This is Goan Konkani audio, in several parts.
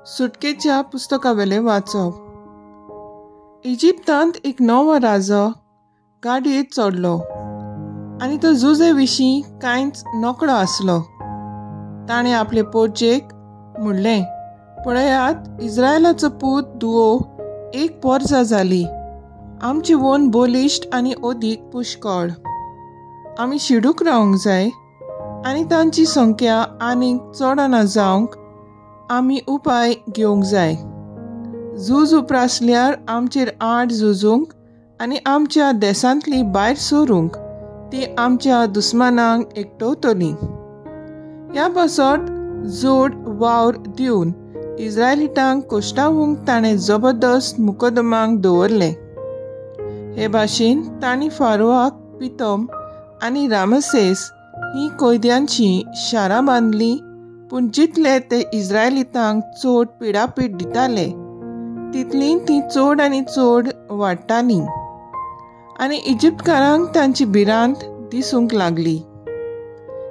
सुटकेच्या पुस्तकावेलें वाचप. इजिप्तांत एक नवो राजा गाडयेत चडलो आनी तो झुजे विशीं कांयच नकळो आसलो. ताणें आपले पोरजेक म्हणलें, पळयात, इस्रायलाचो पूत दुवो एक पोरजा जाली. आमची वन बलिश्ट आनी अदीक पुष्कळ. आमी शिडूक रावंक जाय आनी तांची संख्या आनीक चडना जावंक आमी उपाय घेवंक जाय. झूज उप्रासल्यार आमचेर आड झुजूंक आनी आमच्या देशांतली भायर सरूंक ती आमच्या दुस्मानांक एकटवतली. ह्या पासत जोड वावर दिवन इस्रायलिटांक कोश्टावूंक ताणें जबरदस्त मुकदमांक दवरले. हे भाशेन तांणी फारोआक पितम आनी रामसेस ही कैद्यांची शारां बांदली. पूण जितले ते इस्रायलितांक चड पिडापीड दिताले तितली ती चड आनी चड वाडटाली आनी इजिप्तकारांक तांची भिरांत दिसूंक लागली.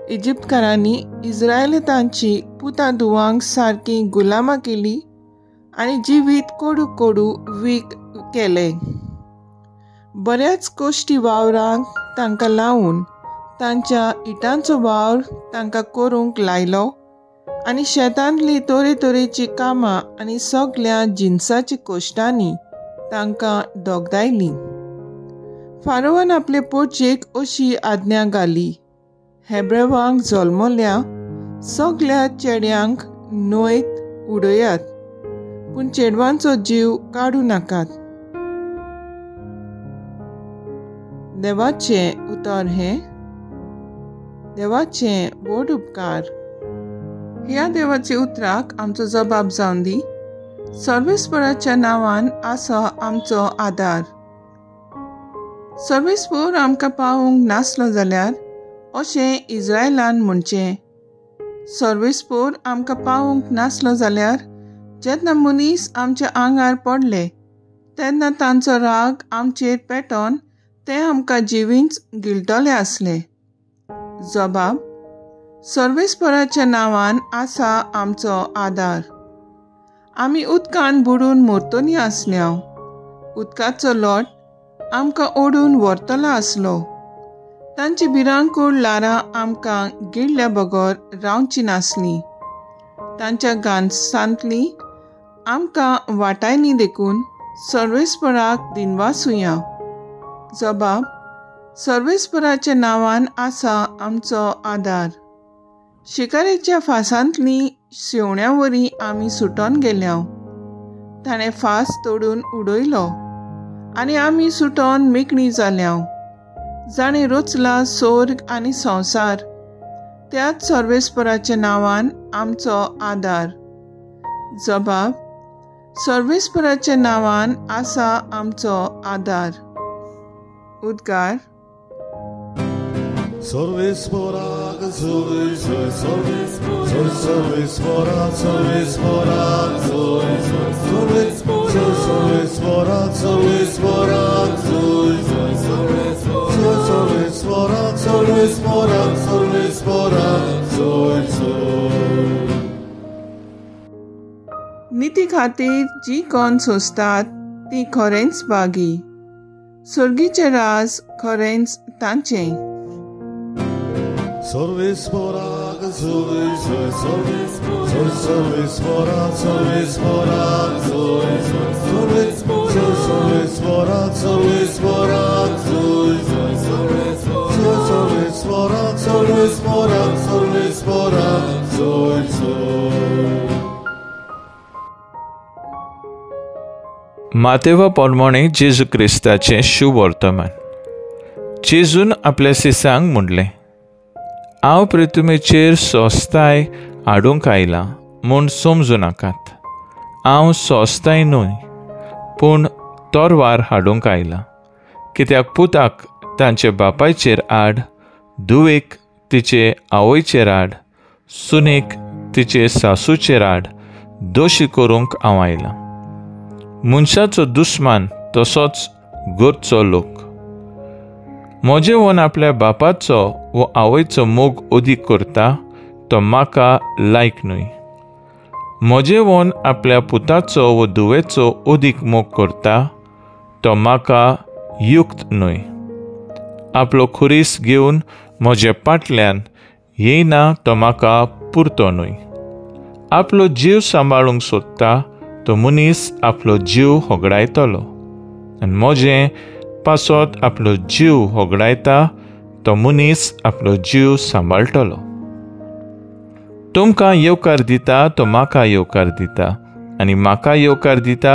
इजिप्तकारांनी इस्रायलितांची पुतां धुवांक सारकी गुलामां केली आनी जिवीत कोडू कोडू वीक केलें. बऱ्याच कोश्टी वावरांक तांकां लावन तांच्या इटांचो वावर तांकां करूंक लायलो आनी शेतांतली तरेतरेची कामां आनी सगल्या जिनसाची कोश्टांनी तांकां दोगदायलीं. फारोवान आपले पोरजेक अशी आज्ञा घाली, हेब्रेवांक जल्मल्या सगल्या चेड्यांक न्हंयत उडयात, पूण चेडवांचो जीव काडूं नाकात. देवाचें उतर हें देवाचें व्हड उपकार. ह्या देवाच्या उतराक आमचो जबाब जावन दी. सर्वेस्पराच्या नांवान आसा आमचो आदार. सर्वेस्पर आमकां पावूंक नासलो जाल्यार अशें इस्रायलान म्हणचें, सर्वेस्पर आमकां पावूंक नासलो जाल्यार जेन्ना मनीस आमच्या आंगार पडले तेन्ना तांचो राग आमचेर पेटोन ते आमकां जिवींच गिळटले आसले. जबाब, सर्वेस्पराच्या नांवान आसा आमचो आदार. आमी उदकान बुडून मरतली आसल्या. उदकाचो लोट आमकां ओडून व्हरतलो आसलो. तांची भिरांकूळ ल्हारां आमकां गिळ्ळ्या बगर रावची नासली. तांच्या गांसांतली आमकां वाटायली देखून सर्वेस्पराक दिनवासुया. जबाब, सर्वेस्पराच्या नांवान आसा आमचो आदार. शिकारेच्या फासांतली शेवण्या वरी आमी सुटोन गेल्या. ताणें फास तोडून उडयलो आनी आमी सुटोन मेकळी जाल्या. जाणें रचला सोर्ग आनी संवसार त्याच सर्वेस्पराच्या नांवान आमचो आदार. जबाब, सर्वेस्पराच्या नांवान आसा आमचो आदार. उद्गार, सर्वेस्पराक जोय जोय सर्वेस्पराक सर्वेस्पराक जोय जोय सर्वेस्पराक सर्वेस्पराक जोय जोय सर्वेस्पराक सर्वेस्पराक सर्वेस्पराक जोय जोय. निती खातीर जी कोण सोंसतात ती खरेंच भागी. स्वर्गीचें राज खरेंच तांचें. सर्वेस्पराक जोय जोय सर्वेस्पराक सर्वेस्पराक जोय जोय सर्वेस्पराक सर्वेस्पराक जोय जोय सर्वेस्पराक सर्वेस्पराक सर्वेस्पराक जोय जोय. मातेवा प्रमाणे जेजू क्रिस्ताचें शुभवर्तमान. जेजून आपल्या शिसांक म्हणलें, हांव पृथ्वीचेर सोस्ताय हाडूंक आयलां म्हूण समजूं नाकात. हांव सोस्ताय न्हय पूण तरवार हाडूंक आयलां. कित्याक पुताक तांचे बापायचेर आड, धुवेक तिचे आवयचेर आड, सुनेक तिचे सासूचेर आड दोशी करूंक हांव आयलां. मनशाचो दुस्मान तसोच घरचो लोक. म्हजे वन आपल्या बापाचो वो आवयचो मोग अदीक करता तो म्हाका लायक न्हय. म्हजेवन आपल्या पुताचो वो धुवेचो अदीक मोग करता तो म्हाका युक्त न्हय. आपलो खुरीस घेवन म्हजे पाटल्यान येयना तो म्हाका पुरतो न्हय. आपलो जीव सांबाळूंक सोदता तो मनीस आपलो जीव होगडायतलो आनी म्हजें पासत आपलो जीव होगडायता तो मनीस आपलो जीव सांबाळटलो. तुमकां येवकार दिता तो म्हाका येवकार दिता आनी म्हाका येवकार दिता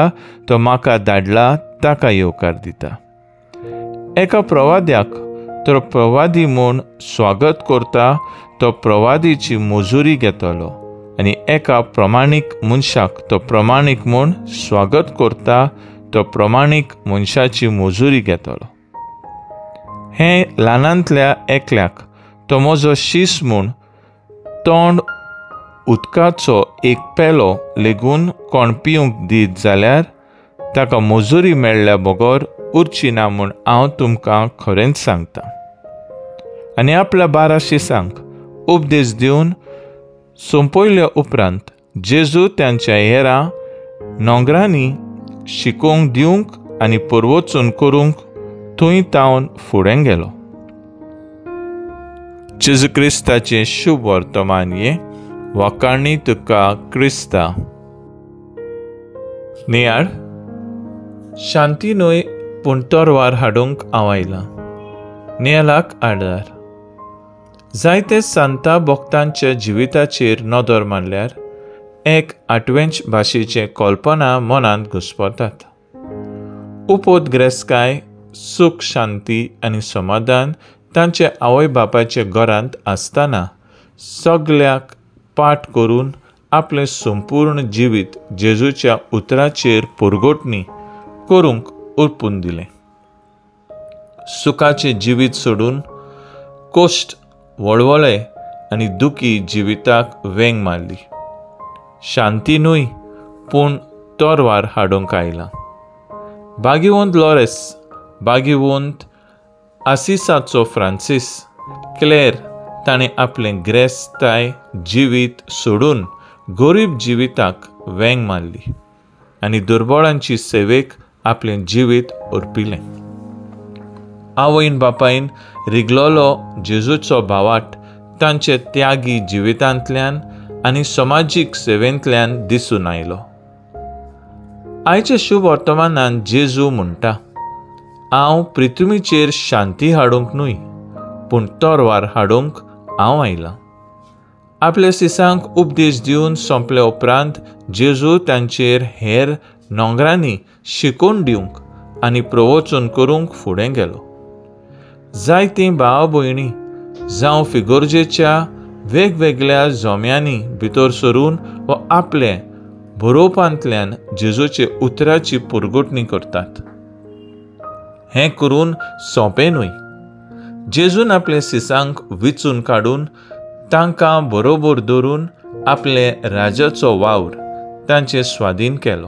तो म्हाका धाडला ताका येवकार दिता. एका प्रवाद्याक तर प्रवादी म्हूण स्वागत करता तो प्रवादीची मजुरी घेतलो आनी एका प्रमाणीक मनशाक तो प्रमाणीक म्हूण स्वागत करता तो प्रमाणीक मनशाची मजुरी घेतलो. हें ल्हानांतल्या एकल्याक तो म्हजो शीस म्हूण तोंड उदकाचो एक पेलो लेगून कोण पिवंक दीत जाल्यार ताका मजुरी मेळ्ळ्या बगर उरची ना म्हूण हांव तुमकां खरेंच सांगता. आनी आपल्या 12 शिसांक उपदेश दिवन सोंपयल्या उपरांत जेजू तांच्या हेरां नोंगरांनी शिकोवंक दिवंक आनी परवचून करूंक थंय तावन फुडें गेलो. जेजू क्रिस्ताचें शुभ वर्तमान हें. वाखाणी तुका क्रिस्ता. नियाळ. शांती न्हय पूण तरवार हाडूंक हांव आयलां. नियाळाक आदार. जायते सांता भक्तांच्या जिविताचेर नदर मारल्यार एक आठवेंच भाशेचे कल्पना मनांत घुस्पतात. उपत ग्रेस्काय, सूख, शांती आनी समाधान तांचे आवय बापायच्या घरांत आसतना सगल्याक पाठ करून आपलें संपूर्ण जिवीत जेजूच्या उतराचेर पुरगोटणी करूंक अर्पून दिलें. सुखाचें जिवीत सोडून कश्ट, वळवळे आनी दुखी जिविताक वेंग मारली. शांती न्हय पूण तरवार हाडूंक आयला. भाग्यवंत लॉरेस, भाग्यवंत आसिसाचो फ्रांसीस क्लेर ताणें आपलें ग्रेस्ताय जिवीत सोडून गरीब जिविताक वेंग मारली आनी दुर्बळांची सेवेक आपलें जिवीत अर्पिलें. आवयन बापायन रिगलोलो जेजूचो भावाट तांचे त्यागी जिवितांतल्यान आनी समाजीक सेवेंतल्यान दिसून आयलो. आयच्या शुभ वर्तमानान जेजू म्हणटा, हांव पृथ्वीचेर शांती हाडूंक न्हय पूण तरवार हाडूंक हांव आयलां. आपल्या सिसांक उपदेश दिवन सोंपल्या उपरांत जेजू तांचेर हेर नोंगरांनी शिकोवन दिवंक आनी प्रवचन करूंक फुडें गेलो. जायतीं भाव भयणी जावं फिगोर्जेच्या वेगवेगळ्या जोम्यांनी भितर सरून व आपले बरोवपांतल्यान जेजूचे उतराची पुरगोटणी करतात. हें करून सोंपें न्हय. जेजून आपले सिसांक विचून काडून तांकां बरोबर धरून आपले राजाचो वावर तांचे स्वाधीन केलो.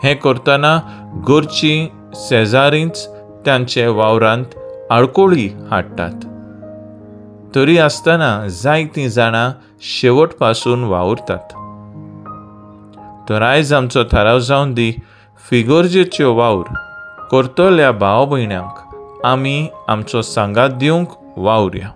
हें करतना घरचीं शेजारींच तांचे वावरांत आडकोळी हाडटात. तरी आसतना जायतीं जाणां शेवट पासून वावुरतात. तर आयज आमचो थाराव जावन दी, फिगोर्जेच्यो वावर करतल्या भाव भयण्यांक आमी आमचो सांगात दिवंक वावुरया.